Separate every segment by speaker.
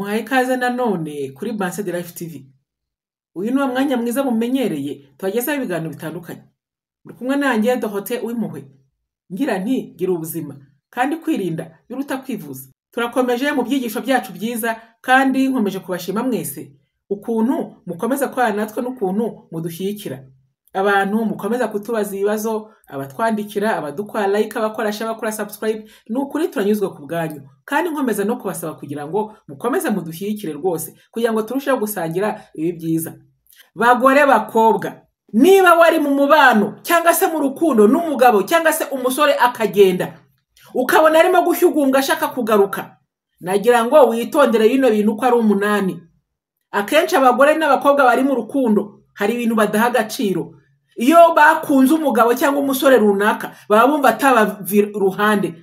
Speaker 1: Muhaye ikaze nanone kuri Banse de Life TV. Uyu ni wa mwanya mwiza mumenyereye tubagezaho ibiganiro bitandukanye. Muri kumwe nanjye Dorothée Uwimpuhwe. Ngira nti gira ubuzima kandi kwirinda biruta kwivuza. Turakomeje mu byigisho byacu byiza kandi nkomeje kubashima mwese ukuntu mukomeza kubana natwe n'ukuntu mudushyigikira. Abantu mukomeza kutubaza ibibazo, abatwandikira, abadukora like, abakora share, abakora subscribe, ni ukuri turanyuzwe ku bwanyu. Kandi nkomeza no kubasaba kugira ngo mukomeze mudushyigikire rwose kugira ngo turusheho gusangira ibi byiza. Bagore, bakobwa, niba wari mu mubano cyangwa se mu rukundo n'umugabo cyangwa se umusore akagenda, ukabona arimo gushyugumbwa ashaka kugaruka, nagira ngo witondere bino bintu uko ari 8. Akenshi abagore n'abakobwa bari mu rukundo hari ibintu badaha agaciro. Iyo bakunze umugabo cyangwa umusore runaka baba bumva atabava iruhande,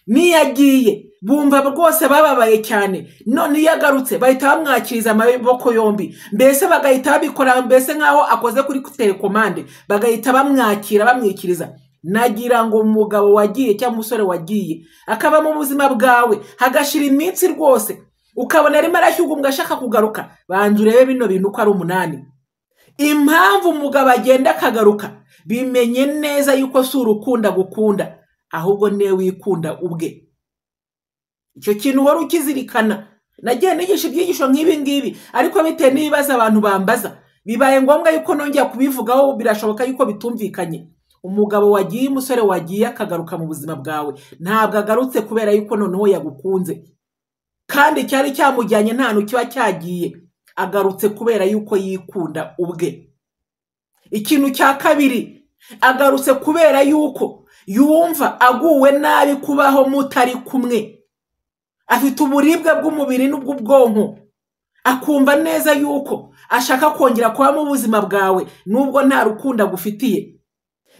Speaker 1: n'iyo agiye bumva rwose bababaye cyane. None iyo agarutse bahita bamwakiriza amaboko yombi, mbese bagahita babikora mbese nk'aho akoze kuri telekomande, bagahita bamwakira bamwikiriza. Nagira ngo umugabo wagiye cyangwa umusore wagiye akaba mu buzima bwawe hagashira iminsi rwose ukabona arimo arashyugumbwa ashaka kugaruka, banza urebe bino bintu uko ari 8. Impamvu umugabo agenda akagaruka, bimenye neza yuko si urukundo agukunda, ahubwo niwe wikunda ubwe. Icyo kintu uhora ukizirikana. Nagiye nigisha ibyigisho nk'ibi ngibi, ariko bitewe n'ibibazo abantu bambaza, bibaye ngombwa yuko nongera kubivugaho, birashoboka yuko bitumvikanye. Umugabo wagiye, umusore wagiye akagaruka mu buzima bwawe, ntabwo agarutse kubera yuko noneho yagukunze, kandi cyari cyamujyanye nta hantu kiba cyagiye, agarutse kubera yuko yikunda ubwe. Ikintu cya kabiri, agarutse kubera yuko yumva aguwe nabi kubaho mutari kumwe, afite uburibwe bw'umubiri n'ubw'ubwonko, akumva neza yuko ashaka kongera kuba mu buzima bwawe nubwo nta rukundo agufitiye.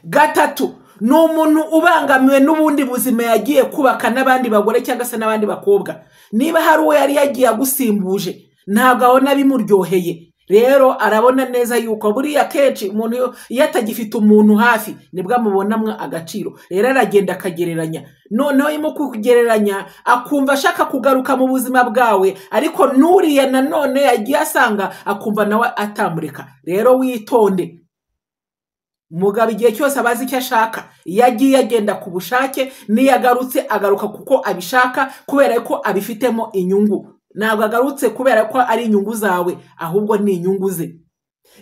Speaker 1: Gatatu, ni umuntu ubangamiwe n'ubundi buzima yagiye kubaka n'abandi bagore cyangwa se n'abandi bakobwa. Niba hari uwo yari yagiye agusimbuje, ntabwo abona bimuryoheye. Rero arabona neza yuko buriya kenshi umuntu iyo atagifite umuntu hafi nibwo amubonamwo agaciro. Rero aragenda akagereranya, noneho irimo kugereranya akumva ashaka kugaruka mu buzima bwawe, ariko n'uriya nanone yagiye asanga akumva nawe atamureka. Rero witonde. Umugabo igihe cyose abazi icyo ashaka, iyo agiye agenda ku bushake, n'iyo agarutse agaruka kuko abishaka, kubera ko abifitemo inyungu. Ntabwo agarutse kubera ko ari inyungu zawe, ahubwo ni inyungu ze.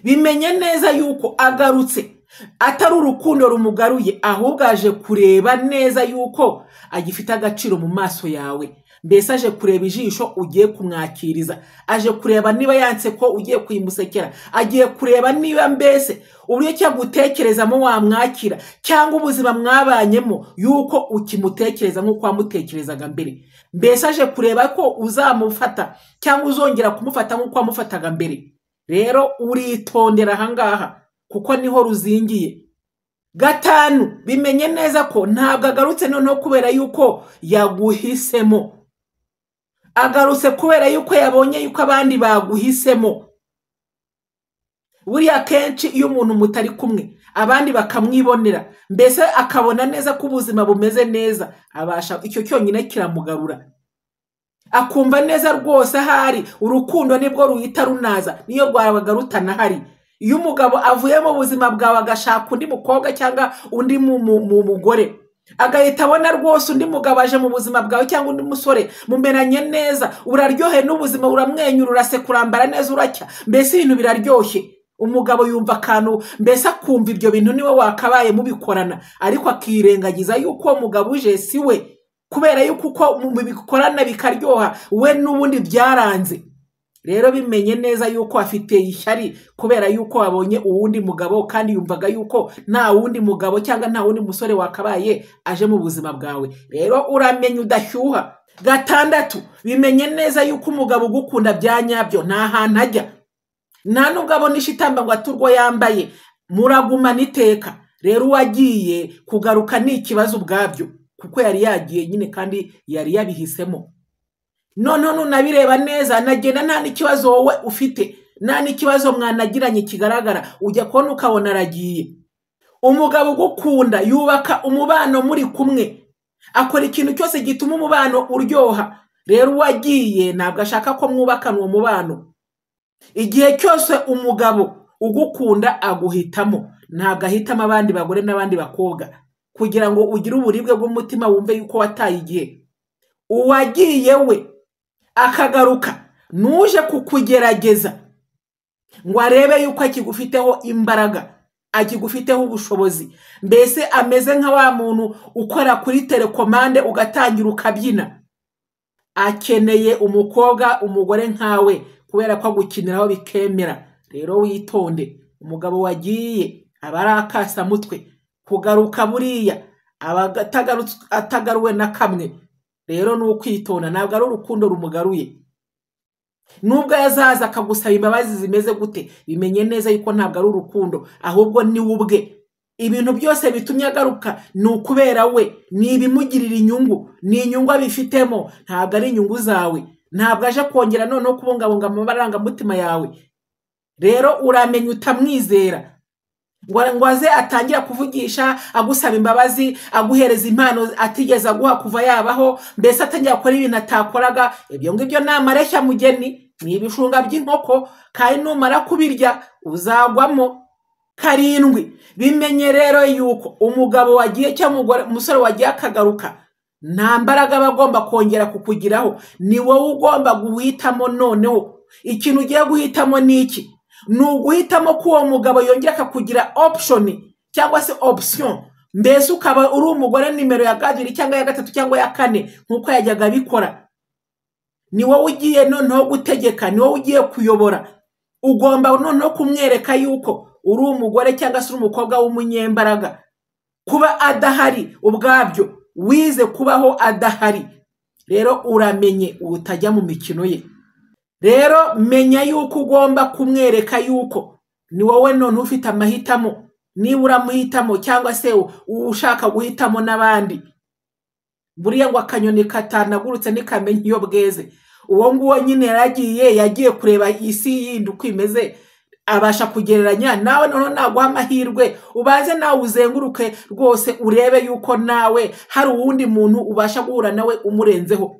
Speaker 1: Bimenye neza yuko agarutse atari urukundo rumugaruye, ahubwo aje kureba neza yuko agifite agaciro mu maso yawe. Mbese aje kureba ijisho ugiye kumwakiriza, aje kureba niba yanse ko ugiye kuyimusekera, agiye kureba niba mbese uburyo cyagutekerezamo wamwakira, cyangwa ubuzima mwabanyemo yuko ukimutekereza nk'uko wamutekerezaga mbere. Mbese aje kureba ko uzamufata cyangwa uzongera kumufata nk'uko wamufataga mbere. Rero uritondera ahangaha kuko niho ruzingiye. Gatanu, bimenye neza ko ntabwo agarutse noneho kubera yuko yaguhisemo, agarutse kubera yuko yabonye yuko abandi baguhisemo. Buriya kenshi iyo umuntu mutari kumwe abandi bakamwibonera, mbese akabona neza ko ubuzima bumeze neza, abasha icyo cyonyine kiramugarura, akumva neza rwose ahari urukundo nibwo ruhita runaza, niyo rwabaga rutanahari. Iyo umugabo avuye mu buzima bwawe agashaka undi mukobwa cyangwa undi mugore, agahita abona rwose undi mugabo aje mu buzima bwawe cyangwa undi musore mumeranye neza, uraryohe n'ubuzima, uramwenyura, uraseka, urambara neza, uracya, mbese ibintu biraryoshye. Umugabo yumva akantu, mbese akumva ibyo bintu niwe wakabaye mubikorana, ariko akirengagiza yuko uwo mugabo uje si we, kubera yuko uko mubikorana bikaryoha we n'ubundi byaranze. Rero bimenye neza yuko afite ishyari kubera yuko abonye uwundi mugabo, kandi yumvaga yuko nta wundi mugabo cyangwa nta wundi musore wakabaye aje mu buzima bwawe. Rero uramenye udashyuha. Gatandatu, bimenye neza yuko umugabo ugukunda bya nyabyo nta hantu ajya, nta nubwo abona ishitamba ngo aturwo yambaye, muragumana iteka. Rero uwagiye kugaruka ni ikibazo ubwabyo, kuko yari yagiye nyine kandi yari yabihisemo. Noneho nunabireba neza, nagenda nta n'ikibazo wowe ufite, nta n'ikibazo mwanagiranye kigaragara, ujya kubona ukabona aragiye. Umugabo ugukunda yubaka umubano muri kumwe, akora ikintu cyose gituma umubano uryoha. Rero uwagiye ntabwo ashaka ko mwubakana uwo mubano. Igihe cyose umugabo ugukunda aguhitamo, ntabwo ahitamo abandi bagore n'abandi bakobwa kugira ngo ugire uburibwe bw'umutima wumve yuko wataye igihe. Uwagiye we akagaruka nuje kukugerageza ngo arebe yuko akigufiteho imbaraga, akigufiteho ubushobozi, mbese ameze nka wa muntu ukora kuri telekomande ugatangira ukabyina. Akeneye umukobwa, umugore nkawe, kubera ko agukiniraho bikemera. Rero witonde, umugabo wagiye aba ari akasamutwe, kugaruka buriya aba atagaruwe na kamwe. Rero ni ukwitonda, ntabwo ari urukundo rumugaruye. Nubwo yazaza akagusaba imbabazi zimeze gute, bimenye neza yuko ntabwo ari urukundo, ahubwo ni we ubwe. Ibintu byose bitumye agaruka ni ukubera we, ni ibimugirira inyungu, ni inyungu abifitemo, ntabwo ari inyungu zawe. Ntabwo aje kongera noneho kubungabunga amarangamutima yawe. Rero uramenya utamwizera ngo aze atangira kuvugisha agusaba imbabazi, aguhereza impano atigeze aguha kuva yabaho, mbese atangira gukora ibintu atakoraga. Ibyo ngibyo ni amareshya mugeni, ni ibishunga by'inkoko, kandi numara kubirya uzagwamo. 7, bimenye rero yuko umugabo wagiye cyangwa umusore wagiye akagaruka nta mbaraga aba agomba kongera kukugiraho, ni wowe ugomba guhitamo. Noneho ikintu ugiye guhitamo ni iki? Ni uguhitamo ko uwo mugabo yongera akakugira option cyangwa se option, mbese ukaba uri umugore nimero ya 2 cyangwa ya 3 cyangwa ya 4 nk'uko yajyaga abikora. Ni wowe ugiye noneho gutegeka, ni wowe ugiye kuyobora. Ugomba noneho kumwereka yuko uri umugore cyangwa se uri umukobwa w'umunyembaraga. Kuba adahari ubwabyo, wize kubaho adahari. Rero uramenye utajya mu mikino ye. Rero menya yuko ugomba kumwereka yuko ni wowe none ufite amahitamo, niba uramuhitamo cyangwa se ushaka guhitamo n'abandi. Buriya ngo akanyoni katanagurutse ntikamenya iyo bweze. Uwo nguwo nyine yaragiye, yagiye kureba isi yindi uko imeze, abasha kugereranya nawe. Noneho naguha amahirwe ubaze nawe uzenguruke rwose, urebe yuko nawe hari uwundi muntu ubasha guhura nawe umurenzeho.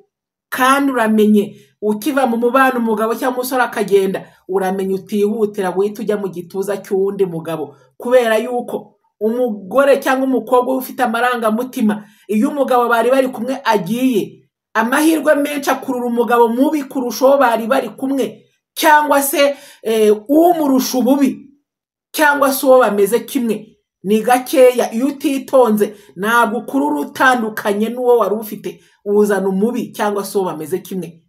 Speaker 1: Kandi uramenye ukiva mu mubano umugabo cyangwa umusore akagenda, uramenye utihutira guhita ujya mu gituza cy'uwundi mugabo, kubera yuko umugore cyangwa umukobwa ufite amarangamutima, iyo umugabo bari bari kumwe agiye, amahirwe menshi akurura umugabo mubi kurusha uwo bari bari kumwe, cyangwa se umurusha ububi, cyangwa se uwo bameze kimwe. Ni gakeya iyo utitonze ntabwo ukurura utandukanye n'uwo wari ufite, uzana umubi cyangwa se uwo bameze kimwe,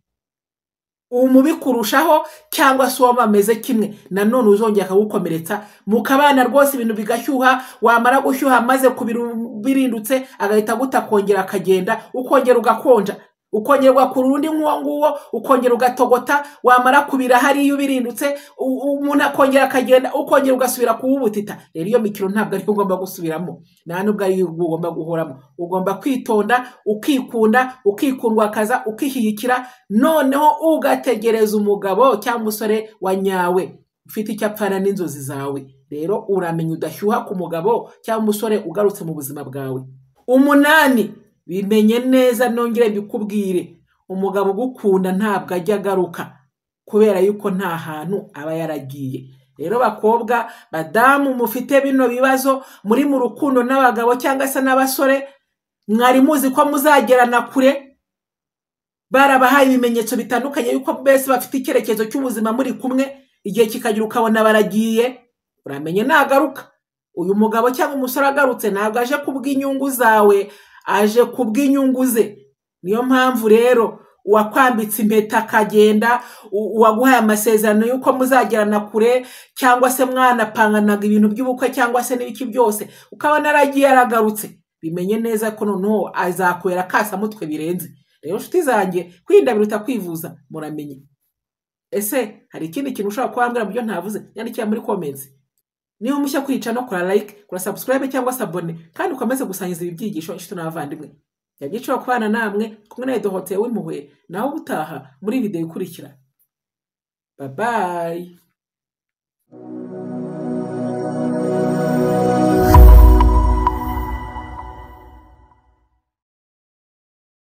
Speaker 1: umubi kurushaho cyangwa se uwo bameze kimwe, nanone uzongera akagukomeretsa, mukabana rwose ibintu bigashyuha. Wamara gushyuha maze kubirindutse agahita aguta, akongera akagenda, ukongera ugakonja, ukongera ugakura undi nk'uwo nguwo, ukongera ugatogota, wamara kubira hariya ubirindutse, umuntu akongera akagenda, ukongera ugasubira kuwubutita. Rero iyo mikino ntabwo ariyo ugomba gusubiramo, nta nubwo ariyo ugomba guhoramo. Ugomba kwitonda, ukikunda, ukikundwakaza, ukishyigikira, noneho ugategereza umugabo cyangwa umusore wa nyawe ufite icyo apfana n'inzozi zawe. Rero uramenya udashyuha ku mugabo cyangwa umusore ugarutse mu buzima bwawe. 8, bimenye neza nongere mbikubwire, umugabo ugukunda ntabwo ajya agaruka, kubera yuko nta hantu aba yaragiye. Rero bakobwa, badamu mufite bino bibazo, muri mu rukundo n'abagabo cyangwa se n'abasore, mwari muzi ko muzagerana kure, barabahaye ibimenyetso bitandukanye yuko mbese bafite icyerekezo cy'ubuzima muri kumwe, igihe kikagira ukabona baragiye, uramenye nagaruka. Uyu mugabo cyangwa umusore agarutse ntabwo aje kubw'inyungu zawe, aje kubw'inyungu ze. Niyo mpamvu rero uwakwambitse impeta akagenda, uwaguhaye amasezerano yuko muzagerana kure, cyangwa se mwanapanganaga ibintu by'ubukwe cyangwa se n'ibiki byose, ukabona aragiye aragarutse, bimenye neza ko noneho azakwera kasamutwe birenze. Rero nshuti zanjye, kwirinda biruta kwivuza, muramenye. Ese hari ikindi kintu ushobora kuba wambwira mu byo ntavuze? Nyandikira muri comments. Niba umushya kwica no kora like, kora subscribe cyangwa s'abonner, kandi ukomeze gusangiza ibi byigisho inshuti n'abavandimwe. Yabyiciro kubana namwe kumwe na Dorothée w'Impuhwe, naho ubutaha muri video ikurikira. Bye bye.